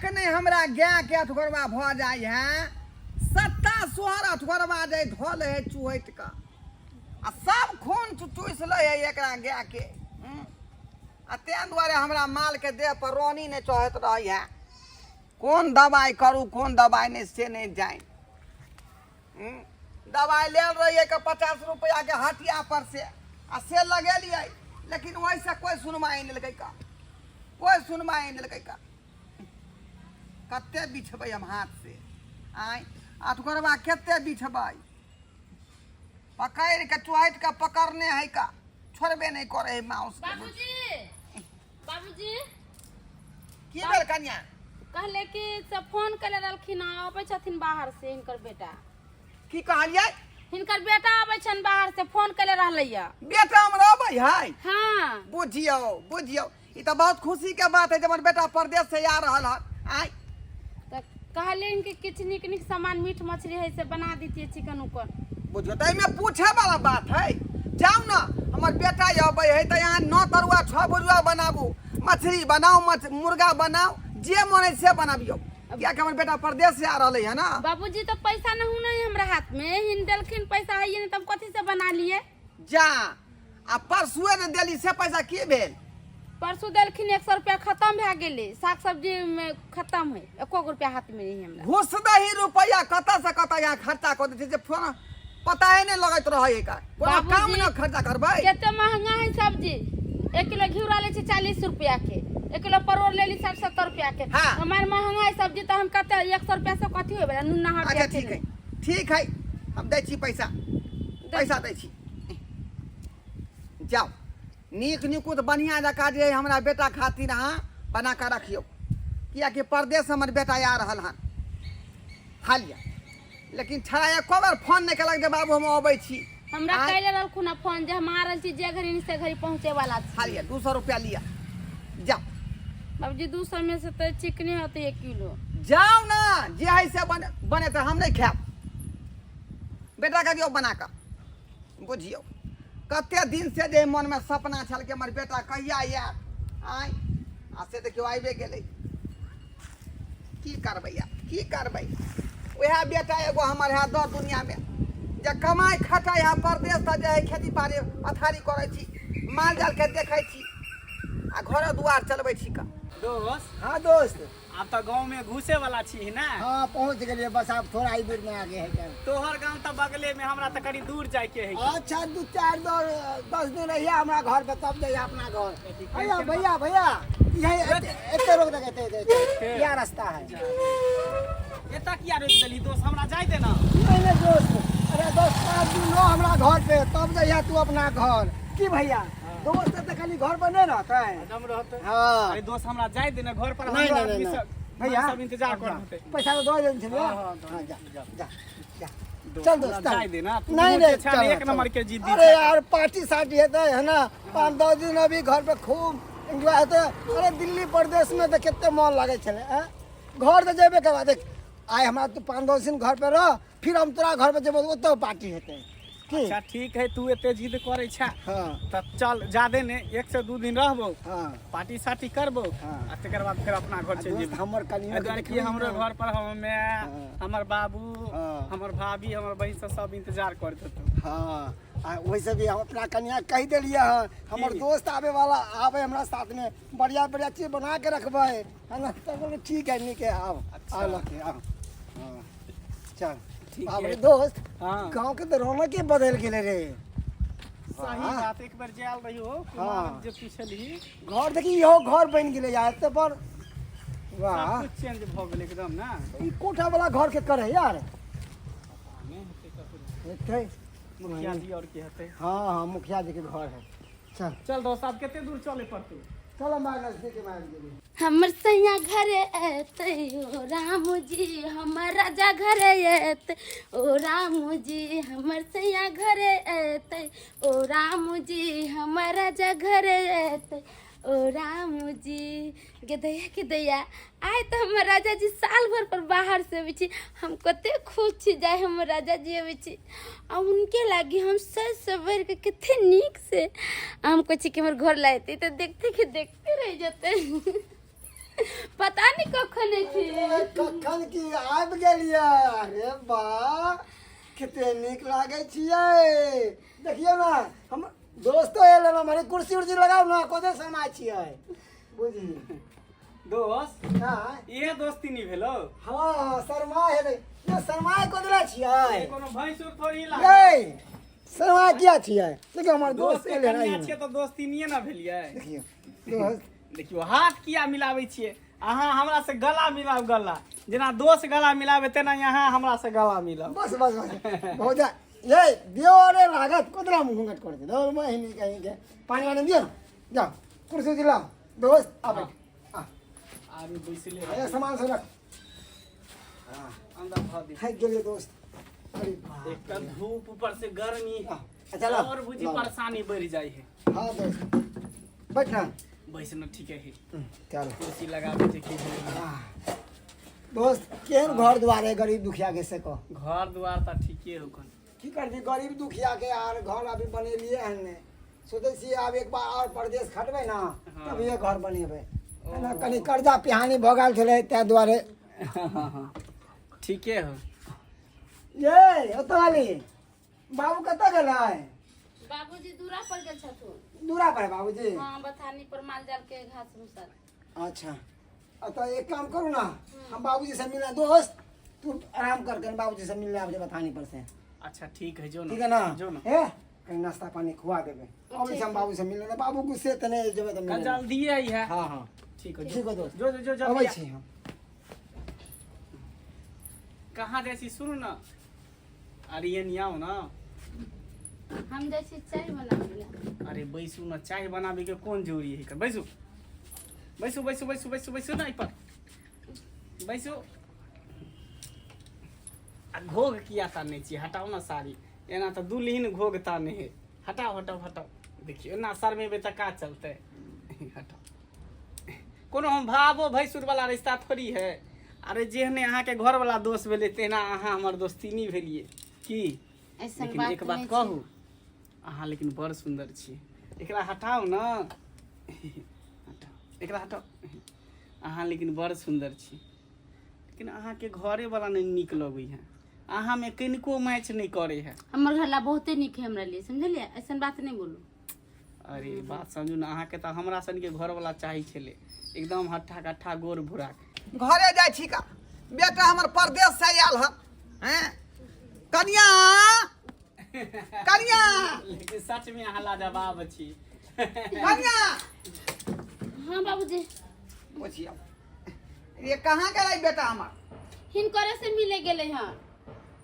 ततेक नहि हमरा गायके अठगोरबा भऽ जाइ है, सत्ता सोहर अठगोरबा जे धऽ लै है चुहैत कऽ आ सब खून चूसि लै है एकरा गायके। आ ताहि दुआरे हमरा मालके देह पर रोनी नहि चढ़ैत रहै है। कोन दबाइ करू कोन दबाइ नहि से नहि जानि। दबाइ लेल रहियै के 50 रुपैआके हटिया पर से, आ से लगेलियै, लेकिन ओहिसँ कोइ सुनवाइ नहि लेलकै का, कोइ सुनवाइ नहि लेलकै का। कते बिछबै हम हाथ से? आँय, अठगोरबा कते बिछबै? पकड़ि के चोहटि के पकड़ने है का, छोड़बे नहि करै है माउस के। बाबूजी, बाबूजी। की भेल कन्या? कहले कि सब फोन कले रहलखिन हँ, अबै छथिन बाहर से हिनकर बेटा। की कहलियै? हिनकर बेटा अबै छनि बाहर से, फोन कले रहलैया। बेटा हमरा अबै है? हाँ। बुझियौ बुझियौ, ई तऽ बहुत खुशी के बात है जे हमर बेटा परदेश से आ रहल हन। आय तऽ कहलियनि कि किछु नीक नीक सामान, मीट मछली है से बना दितियै, चिकन उकन। बुझियौ तऽ एहिमे पूछे वाला बात है? जाउ ने, हमर बेटा अबै है तऽ यहाँ 9 तरुआ 6 भुजुआ बनाबू, मछली बनाउ, मछ मुर्गा बनाउ, जे मन है से बनाबियौ, कियाकि हमर बेटा परदेश से आ रहलै है ना। बाबूजी, तो पैसा नहीं नहीं हमरा हाथ में, हिन देलखिन पैसा है नहीं, तब कथी से बना लिए? जा, आ परसुए ने देली से पैसा की भेल? परसू देलखिन 100 रुपया, खत्म भए गेलै, साग सब्जी में खत्म है, एको गो रुपया हाथ में नहीं है हमरा। घूस दही रुपया कतऽ से कतऽ यहाँ खर्चा कऽ दै छै जे फोन पता ही नहीं लगैत रहै एकर। कोनो बाबूजी, काम न खर्चा करबै। कते महंगा है सब्जी, 1 किलो घिउरा ले छै 40 रुपया के, 1 किलो परोड़ ले ली 60-70 रुपया के। हाँ। हमार महंगा है सब्जी, तो हम कते 100 रुपया से कथी होय बला नुना हट। अच्छा ठीक है, ठीक है, हम दै छी पैसा, पैसा दै छी। जाउ, नीक निकुत बढ़िआँ जकाँ जे हमरा बेटा खातिर अहाँ बना कऽ रखियौ, कियाकि परदेश हमर बेटा आ रहल हन। हालिया, लेकिन छड़ा एको बेर फोन नहि केलक जे बाबू हम अबै छी। हमरा आँय? कैले रहलखुन हँ फोन जे हम आ रहल छी, जे घड़ी से घड़ी पहुँचे वाला छी। हालिया 200 रुपया लिअ, जाउ। बाबूजी, 200 में से तो चिकने होते 1 किलो। जाउ ने, जे है से बने बने, तऽ हम नहि खायब, बेटा के दियौ बना कऽ। बुझियौ कते दिन से जे मनमे सपना छल कि हमर बेटा कहिया आयत, आँय, आ से देखियौ आबिए गेलै। की करबै आब, की करबै? उएह बेटा एगो हमर है दर दुनियामे जे कमाइ खटाइ है परदेश तऽ जे है खेती बाड़ी पथारी करै छी, माल जालके देखै छी आ घर दुआर चलबै छी का। दोस्त। हाँ दोस्त। आब तऽ गाँव में घुसे वाला छी ने? हाँ, पहुँच गेलियै, बस आब थोड़ा ही दूर में आगे है क्या। तोहर गाँव तऽ बगले में, हमरा तऽ कनी दूर जाय के है। अच्छा, 2 4 10 दिन रहिए हमरा घर पे, तब जाइए अपना घर। भैया भैया भैया, यही एते रोक दे, एते एते यह रास्ता है। एतऽ किया रोकि देलही दोस्त, हमरा जाय दे ना। नहीं नहीं दोस्त, अरे दोस्त 5 दिन रहो हमरा घर पे, तब जाइए तू अपना घर। की भैया, दोस्त तऽ खाली घर पर नहीं रहता है। एकदम रहते। हाँ। अरे दोस्त, हमरा जाय दे ना घर पर, नहीं, हमरो नहीं, आदमी नहीं, सब भैया, सब इंतजार कर होते। पैसा तो दो देन छलियै। हाँ, हाँ, हाँ, जा जा जा, दोस्त, चल दोस्त, हमरा चल। जाय दे ना, तू नहीं बहुत नहीं, अच्छा चल, एक चल। नंबर के जिद्दी अरे छै। यार, पार्टी सार्टी हेतै है ना, 5-10 दिन अभी घर पे खूब एंजॉय हेतै। अरे दिल्ली परदेश में तऽ कते मन लागै छलै, आँय? घर तऽ जेबे करबा, देख आइ हमरा तू 5-10 दिन घर पे रह, फिर हम तोरा घर पे जेबो, ओतऽ पार्टी हेतै की। अच्छा ठीक है, तू एते जिद करै छा हाँ। तऽ चल, जादे ने 1 से 2 दिन रहबो, हाँ। पार्टी सार्टी करबो, हाँ। आ तकर बाद फेर अपना घर चलि दोस्त, जेबो। हमर कनियो एहि दुआरे कि हमरो घर पर हमर माय, हाँ। हमर बाबू, हाँ। हमर भाभी, हमर बहिन सब सब इंतजार करैत हेतौ। हाँ, आ वैसे भी हम अपना कनिया के कहि देलियै हँ, हमर की? दोस्त आबे वाला आबे हमरा साथ में, बढ़िया बढ़िया चीज बना के रखबै है ना। तब बोले ठीक है, नीक है, आओ। अच्छा। आओ लके आओ। हाँ, चल। ठीक बाप रे है। दोस्त, हाँ। गाँव के तऽ रौनक ही बदलि गेलै रे। सही वाह। बात, एक बेर जायल रही हो हाँ। जे पूछलही। घर देखी, इहो घर बनि गेलै यार एते पर, वाह। सब कुछ चेंज भऽ गेल एकदम ना। ई कोठा वाला घर के करे यार? नहि हेतै ककरो। हेतै। मुखिया जी और के हेतै। हाँ हाँ, मुखिया जी के घर है। चल चल दोस्त, आब कते दूर चले पड़तै? चल, हम नजदीक में आबि गेलियै। हमर सैया घरे एतै ओ राम जी, हमर राजा घरे एतै ओ राम जी, हमर सैया घरे एतै ओ राम जी, हमर राजा घरे एतै ओ राम जी। गे दैया के दैया, आइ तऽ हमर राजा जी साल भर पर बाहर से अबै छी, हम कते खुश छी जाय हमर राजा जी अबै छी आ उनके लागी हम सज सवर के कते नीक से हम कहै छी कि हमर घर लायते तऽ देखते के देखते रहि जेतै, पता नहीं कखन कखन एथिन। कखन की आबि गेलियै? अरे वाह, कते नीक लागै छियै। देखियौ ने, हम दोस्तो एलै ने। मारे कुर्सी उर्सी लगाउ ने, कते शर्माइ छियै बुझी। दोस्त। हाँ। इहे दोस्ती नहीं भेलो? हाँ, शर्मा हेलै ये। शर्माइ कोदला छियै? कोनो भैंसुर थोड़ी लागल। ये शर्मा किया छियै? देखियौ, हमर दोस्त दोस्त के एलै कन्या ने। छियै तऽ दोस्ती नहीं ने भेलियै? देखियौ दोस्त। देखियौ, हाथ किया मिलाबै छियै अहाँ? हमरा से गला मिलाउ, गला। जेना दोस्त गला मिलाबै तेना यहाँ हमरा से गला मिलाउ। बस बस बस, बहुत जा ये दियो। अरे लागत कोदरा मुँह घूंघट कर दे दौड़ महीनी कहीं के। पानी वानी दियो ना, जाओ कुर्सी दिलाओ। दोस्त, आ बैठ, आ। आरू बैसले। अरे, सामान सब रख। अंदर भऽ दे। थाकि गेलियै दोस्त, अरे बाप। एक तऽ धूप, ऊपर से गर्मी। अच्छा, लाओ, और बुझी लाओ। परेशानी बढ़ जाइ है। हाँ दोस्त, बैठ ना। बैसना ठीक है। चल। कुर्सी लगाबै छै की? आह। दोस्त, केहन घर द्वार है गरीब दुखिया के, से कह। घर द्वार तऽ ठीके हो कन। की करबी गरीब दुखिया के यार, घर अभी बनेलिए हन ने। सोचै छियै आब एक बार और परदेश खटबै ना, तभिए घर बनेबै। एना कनि कर्जा पिहानी भऽ गेल छलै, ताहि दुआरे। ठीके हो। ये ओतऽ वाली बाबू कतऽ गेलै? बाबूजी दूरा पर गेल छथुन। दूरा पर है बाबूजी? हाँ, बथानी पर माल जाल के घास भूसा। अच्छा, तो एक काम करू ना, हम बाबूजी से मिलना। दोस्त, तू आराम कर कर, बाबूजी से मिलने आबे बथानी पर से। अच्छा, ठीक है, जो ना। ठीक है ना? जो ना। ए, कहीं नाश्ता पानी खुआ देबे। अबै छी हम बाबू से मिलने ना, बाबू गुस्से तऽ नहि जेबै तऽ कल मिलने। जल्दी आई है। हाँ हाँ। ठीक है। ठीक है दोस्त। जो जो जो, जल्दी अबै आ। छी हम। कहाँ जाइ छी? सुनू ना, अरे ये नहीं, आओ ना। हम जाइ छी चाय बनाबै लए। अरे बैसू ना, चाय बनाबे के कोन जरूरी है? बैसू बैसू बैसू बैसू बैसू बैसू ना, एहि पर बैसू। आ घोघ किया ताने छी? हटाउ ना साड़ी। एना तऽ दुल्हिन घोघ ताने है। हटाउ हटाउ हटाउ। देखियौ, एना शरमेबै तऽ का चलतै? हटाउ। कोनो हम भावो भैंसुर वाला रिश्ता थोड़ी है। अरे, जेहने अहाँके घर वाला दोस्त भेलै, तेना अहाँ हमर दोस्तीनी भेलियै की? ऐसन लेकिन बात एक बात नहि छै। कहू अहाँ, लेकिन बड़ सुन्दर छी। एकरा हटाउ ने, हटाउ, एकरा हटाउ। अहाँ लेकिन बड़ सुन्दर छी, लेकिन अहाँके घरे वाला नहि नीक लगै है। अहाँमे कनिको मैच नहि करै है। हमर घरला बहुते नीक है हमरा लिए, समझलियै? ऐसन बात नहि बोलू। अरे, बात समझू ने, अहाँके तऽ हमरा सनके घरवाला चाही छलै, एकदम हट्ठा कट्ठा गोर भूरा। घरे जाइ छी का। बेटा हमर परदेश से आयल हन। हैं कनिया, कनिया। लेकिन सच में अहाँ लाजवाब छी। कनिया। हाँ बाबूजी। बुझियौ, ये कहाँ गेलै बेटा हमर? हिनकरे से मिले गेलै हँ।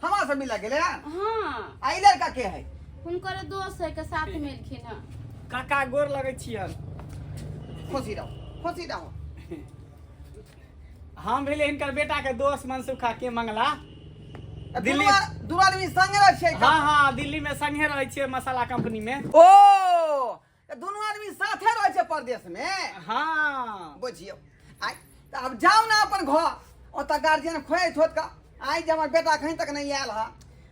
हमरा से मिल गेलै हन? हाँ। आ ई लड़का के है? हुनकर दोस्त है के साथ मिलखिन हँ। काका, गोर लगै छियन। खुशी रहो, खुशी रहो। हम भेलै हिनकर बेटा के दोस्त मनसुखा के मंगला। दिल्ली दू आदमी संगे रहै छियै? हाँ हाँ, दिल्ली में संगे रहै छियै, मसाला कंपनी में। ओ, तऽ दुनू आदमी साथे रहै छै परदेश में? हाँ। बुझियौ, आइ तऽ आब जाउ ने अपन घर, ओतऽ गार्जियन खोजैत होत का आइ जे हमर बेटा एखन तक नहि आयल हँ।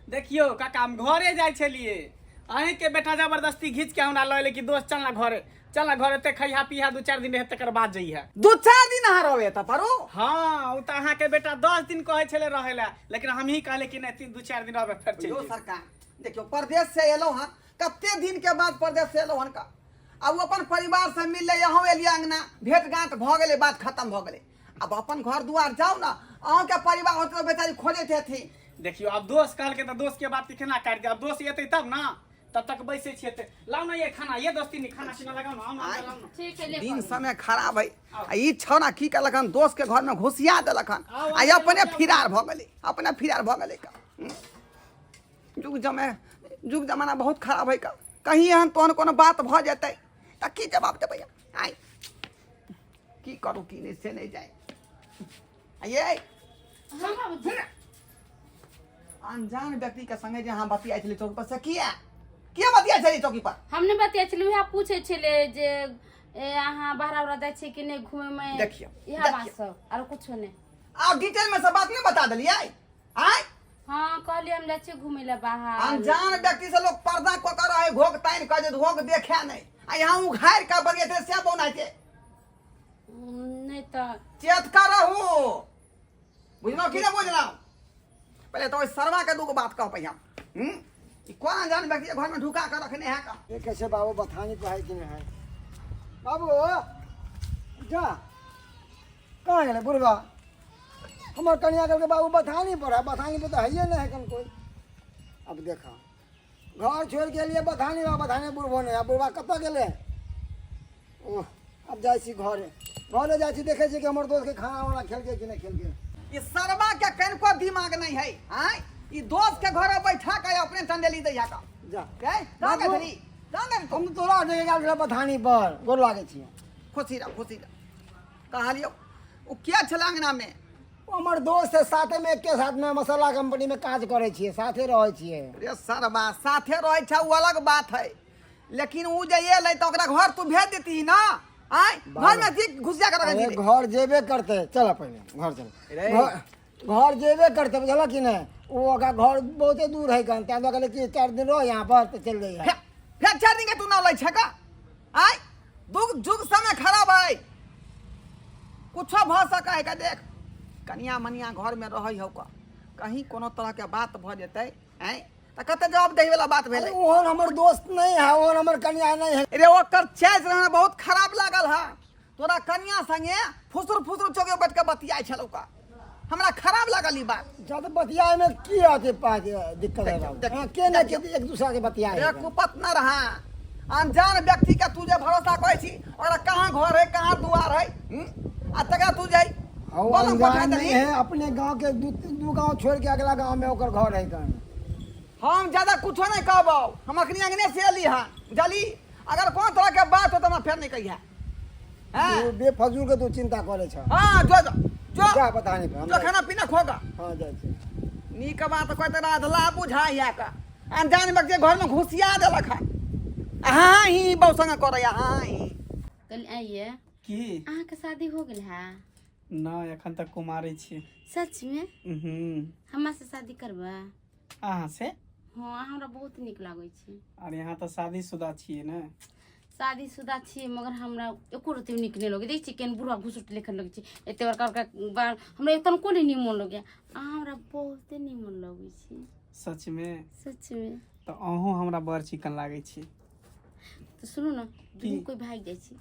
देखियौ काका, हम घरे जाइ छलियै, अहींके बेटा जबरदस्ती घीच के हमरा लऽ एलै कि दोस्त, चल ना घरे, चल ना घरे, एते खैहा पीहा, 2-4 दिन रहे, तकर बाद जइहा। 2-4 दिन अहाँ रहबै एतऽ परो? हाँ, ओ तऽ अहाँके बेटा 10 दिन कहै छलै रहै लए, लेकिन हमही कहले कि नहि, 3 2-4 दिन रहबै, फेर चलि यौ जेबै। सरकार, देखियौ, परदेश से एलहुँ हँ, कते दिन के बाद परदेश से एलहुँ हन का, आ ओ अपन परिवार से मिललै, अहूँ एलियै अंगना, भेंट घाँट भऽ गेलै, बात खत्म भऽ गेलै। आब अपन घर दुआर जाउ ने, अहूँके परिवार होत तऽ बेचारी खोजैत हेथिन। देखियौ, आब दोस्त कहलकै तऽ दोस्त के बात के केना काटि दे? आब दोस्त एतै तब ना, तब तक बैसै छियै। तऽ लाउ ना ये खाना, ये दोस्ती नहीं, खाना पीना लगाउ ना, आउ ना, लाउ ना। ठीक है, ले। दिन समय खराब है। आ ई छौड़ा की केलक हन? दोस्त के घर में घुसिया देलक हन। आउ, आ आउ, अपने आउ, आउ। फिरार भऽ गेलै, अपने फिरार भऽ गेलै का। युग जमे युग जमाना बहुत खराब है का। कहीं एहन तोहन कोनो बात भऽ जेतै तऽ की जवाब देबै? आइ की करू, की नहि, से नहि जाय। आ ये हाँ बाबूजी। अनजान व्यक्ति के संगे जे अहाँ बतियाइ छलियै चौकी पर, से किया किया बतियाइ छलियै चौकी पर? हम नहि बतिया छलियै, उएह पूछै छलै जे ए, अहाँ बाहर उहर जाइ छियै कि नहि घूमे मे। देखियौ, इएह बात देखियौ। सब, आरो कुछो नहि। आब डिटेल में सब बात नहि बता देलियै आय? हाँ, कहलियै हम जाइ छियै घूमे लए बाहर। अनजान व्यक्ति से लोग पर्दा कऽ के रहे, घोघ तानि कऽ जे घोघ देखे नहि, आ यहाँ उघारि कऽ बजैत से बौनाइते। नहि तऽ। चेत कर रहू। पहिले तऽ ओहि सरवा के दूगो बात कहबै हम। ई कोना जान व्यक्ति घर में ढुका के रखने है का। देखै छै बाबू बथानी पर है कि नहि है। बाबू जा कहाँ गेलै बुढ़बा? हमर कनिया कहलकै बाबू बथानी पर है, बथानी पर तऽ हैये नहि है कन कोइ। अब देखा घर छोड़ि के एलियै बथानी पर, बथानी बुढ़बो नहि है। बुढ़बा कतऽ गेलै? ओह अब जाइ छी घरे, घरे जाइ छी देखै छी कि हमर दोस्तके खाना उना खेलकै कि नहि खेलकै। ई सरवा के कनिको दिमाग नहीं है। आँय ई दोस्त के घर बैठा के अपने चंदेली दै है का। जा रे कहाँ बाबू। गेली? कहाँ गेली तू? हम तोरा देखे गेल छलै बथानी पर, गोर लागै छियै। खुशी रह, खुशी रह। कहलियौ ओ किया छलै अंगना में? ओ हमर दोस्त है, साथे में एके साथ में मसाला कंपनी में काज करै छियै, साथे रहै छियै। रे सरवा साथे रहै छै ओ अलग बात है, लेकिन उ जे एलै तऽ ओकरा घर तू भेज देती ना। आँय घर में जी घुसिया के रख अरे दीदी। घर जेबे करते, चल पहिले घर चल। रे। घर जेबे करते बुझल कि नहि? ओ ओकरा घर बहुते दूर है कन, तैं दुआरे कहलियै कि 4 दिन रह यहाँ पर तऽ चलि जइहे। फेर 4 दिन के तू ना लै छै का? आँय दुग जुग समय खराब है, कुछो भऽ सकै है का। देख कनिया मनिया घर में रहै हौ का, कहीं कोनो तरह के बात भऽ जेतै आँय तऽ कते जवाब दै वाला बात भेलै। अरे ओहन हमर दोस्त नहीं है, ओहन हमर कनिया नहीं है। रे ओकर चैज हमरा बहुत खराब लागल है, तोरा कनिया संगे फुसुर फुसुर चौके बैठ के बतियाइ छलौ का, हमरा खराब लागल ई बात। जब बतियाए में की आते पाके दिक्कत है बाबू? देख, हाँ, के ना देख, के एक दूसरा के बतियाए रे है। कुपत न रहा, अनजान व्यक्ति के तू जे भरोसा करै छी ओकरा कहाँ घर है कहाँ दुआर है, आ तकरा तू जाइ हाँ, पलंग पर अनजान बैठा नहीं देलही। है, अपने गांव के दू गांव छोड़ के अगला गांव में ओकर घर है कहाँ। हम ज्यादा कुछो नहीं कहबौ, हम अखनी अंगने से एली हन जली, अगर कोनो तरह के बात हो त हमरा फेर नहीं कहिया। हैं? तू बेफजूल के तू चिंता करे छ। हाँ, जो, जो, जो। जा बता नहीं पर, हम जो खाना पीना खोगा। हाँ, जाइ छी। नीक बात कहै तोरा अधला बुझाइया का, अनजान व्यक्ति घर में घुसिया देलक हन। हाँ ही बहु संग करैया, हाँ ही। कहली आइए की? अहाँके शादी हो गेल है? ना, एखन तक कुमारे छी। सच में? हमरा से शादी करबा? अहाँ से? हाँ, हमरा बहुत नीक लागै छै। अरे यहाँ तऽ शादीशुदा छियै ने। शादीशुदा छियै मगर हमरा एको रत्ती नीक नहि लगै। देखै छियै केहन बुढ़ा घुसुट लेखन लगै छै, एते बड़का बड़का बाल, हमरा तनिको नहि नीमन लगैया। अहाँ हमरा बहुते नीमन लगै छै। सच में? सच में। तऽ अहूँ हमरा बड़ चिकन लागै छी। तऽ सुनू ने, दुनू कोइ भागि जाइ छी।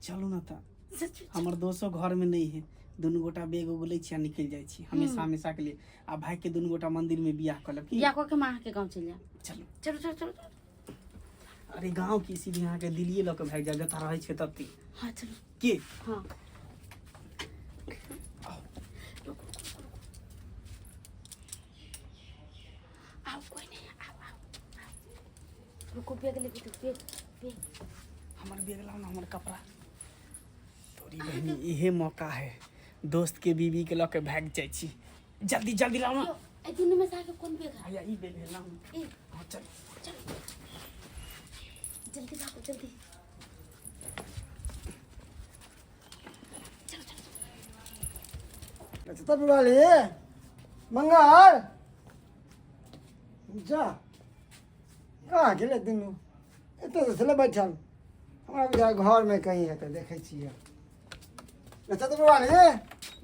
चलू ने तऽ। सच में? हमर दोस्तो घर में नहीं है, दुनू गोटा बैग उग लै छी आ निकलि जाइ छी हमेशा हमेशा के लिए, आ भागि के दुनू गोटा मंदिर में बियाह कऽ लेब। की बियाह कऽ के हम अहाँके गाँव चलि जायब। चलू चलू चलू चलू चलू। अरे गाँव की सीधे अहाँके दिल्लीए लऽ के भागि जायब, जतऽ रहै छै तते। हाँ चलू। की? हाँ। आओ कोई नहीं, आओ आओ आओ। रुको बैग लेके दो, बैग बैग। हमर बैग लाओ ना, हमर कपड़ा। तोरी बहिनी इहे मौका है, दोस्त के बीवी के लऽ के भागि जाइ छी। जल्दी जल्दी लाओ ना। यो, ए दुनू में से अहाँके कोन बैग है? भैया ई बैग है, लाओ ना। ए। हाँ चल। चल जल्दी भागो जल्दी। चलो चलो। अच्छा तब वाली मंगल जा कहाँ गेलै दुनू? एतऽ तऽ छलै बैठल, हमरा बुझाइ घर में कहीं हेतै, देखै छियै। अच्छा तऽ वाली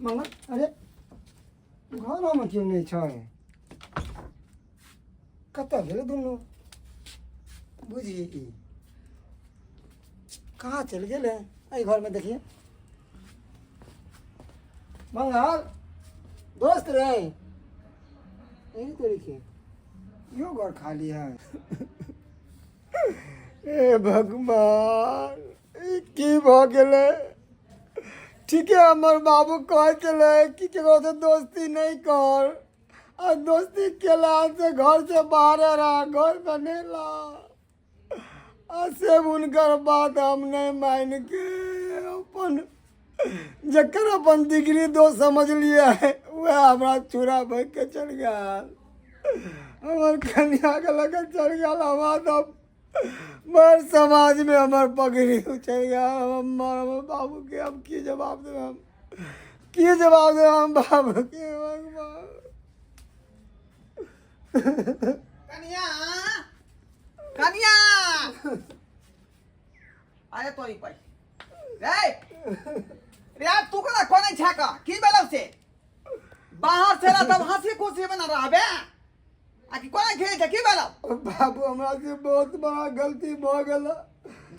मंगल, अरे घरोमे केओ नहि छै, कतऽ गेलै दुनू? बुझी ई कहाँ चलि गेलै? एहि घरमे देखिए। मंगल दोस्त रे, एही तरीके यो घर खाली है। हे भगवान, ई की भऽ गेलै? ठीके हमर बाबू कहै छलै कि ककरोसँ दोस्ती नहि कर, आ दोस्ती केलासँ घरसँ बाहरे रह, घरमे नहि ला। आ से हुनकर बात हम नहि मानिके अपन जकर अपन डिग्री दोस्त समझलियै वएह हमरा छुरा भोँकि के चलि गेल, हमर कनियाके लऽ कऽ चलि गेल। हमरा तऽ बड़ समाजमे हमर पगड़ी उछलि गेल। हमर हमर बाबूके हम की जवाब देबै, हम की जवाब देबै हम बाबूके? भगवान। कनिया कनिया, अरे तोरी पै रे रे, तू कोना कोनै छा का की भेलौ से? बाहर से एला तब हंसी खुशी बना रहबे आ कि कोना खेलै छै की भेलौ? बाबू, हमरा से बहुत बड़ा गलती भऽ गेल।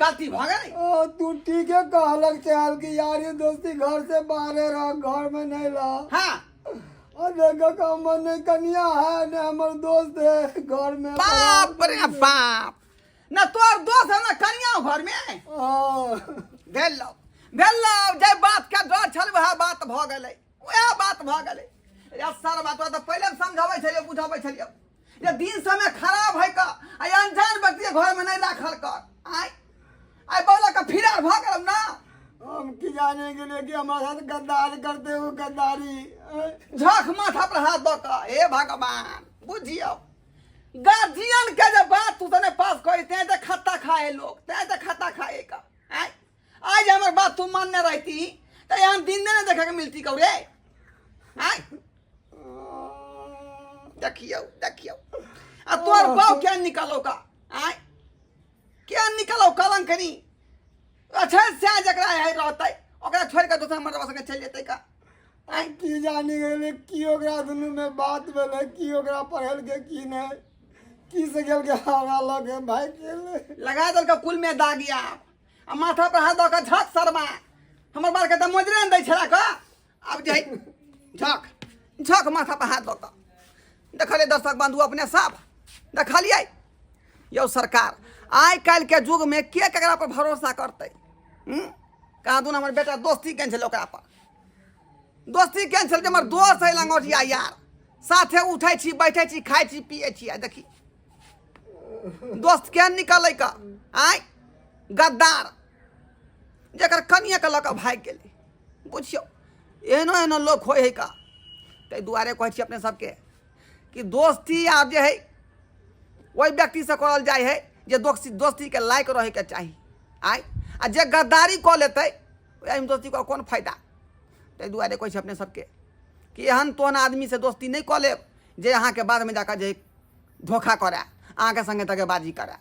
गलती भऽ गेलै? ओ तू ठीके कहलक छल कि यारी दोस्ती घर से बाहरे रह, घर में नहीं रह। और देखो कि हमर नहीं कनिया है, नहीं हमर दोस्त है घर में। बाप रे बाप, न तोर दोस्त है न कनिया घर में। हाँ। भेलौ भेलौ, जे बात के डर छल वएह बात भऽ गेलै, वएह बात भऽ गेलै। रे सर, बात तऽ पहिले हम समझाबै छलियै, बुझाबै छलियै जे दिन समय खराब है का आ अनजान व्यक्ति के घर में नहीं राखल कर। आय आय बौला के फिरार भऽ गेलौ ना। हम की जाने के लिए कि हमारे साथ गद्दारी करते हो, गद्दारी। झक माथा पर हाथ दऽ कऽ, हे भगवान, बुझियौ गार्जियन के जे बात तू तने पास करी ते तऽ खत्ता खाए लोग, ते तऽ खत्ता खाए का। आय आज हमर बात तू मानने रहती तऽ एहन दिन नहि देखे के मिलती कौ रे। आय देखियौ देखियौ, आ तोर बाप क्या निकलो का? आय क्या निकलो कलंकनी? अच्छा से जकरा है रहतै ओकरा छोड़ि कऽ दोसर मर्दबा संगे चलि जेतै का? आइ की जानी गेलै की ओकरा दुनू में बात भेलै, की ओकरा पढ़ेलकै की नहि, की से गेलकै हमरा लगे भागि गेलै। लगा देलकै कुल में दागिया आ माथा पर हाथ दऽ कऽ झक शर्मा, हमर बाल के तऽ मोजरे नहि दै छला कऽ। आब जे झक झक माथा पर हाथ दऽ कऽ देखलियै दर्शक बंधु अपने सब देखलियै। यौ सरकार, आइ काल्हि के युग में के ककरा पर भरोसा करतै? कहाँ दुन हमर बेटा दोस्ती केने छलै, ओकरा पर दोस्ती केने छलै जे हमर दोस्त है लंगोटिया यार, साथे उठै छी बैठै छी खाइ छी पियै छी। आ देखी दोस्त के निकलै का आय गद्दार, जकर कनिया के लऽ कऽ भागि गेलै। बुझियौ एहनो एहनो लोक होइ है का। ताहि दुआरे कहै छी अपने सबके कि दोस्ती आब जे है ओहि व्यक्तिसँ करल जाइ है जे दोस्ती दोस्तीके लायक रहैके चाही। आय आ जे गद्दारी कऽ लेतै ओहिमे दोस्ती कऽ कोन फायदा? ताहि दुआरे कहै छी अपने सबके कि एहन तोहन आदमीसँ दोस्ती नहि कऽ लेब जे अहाँके बादमे जाकऽ जे धोखा करए, अहाँके सङ्गे दगेबाजी करए।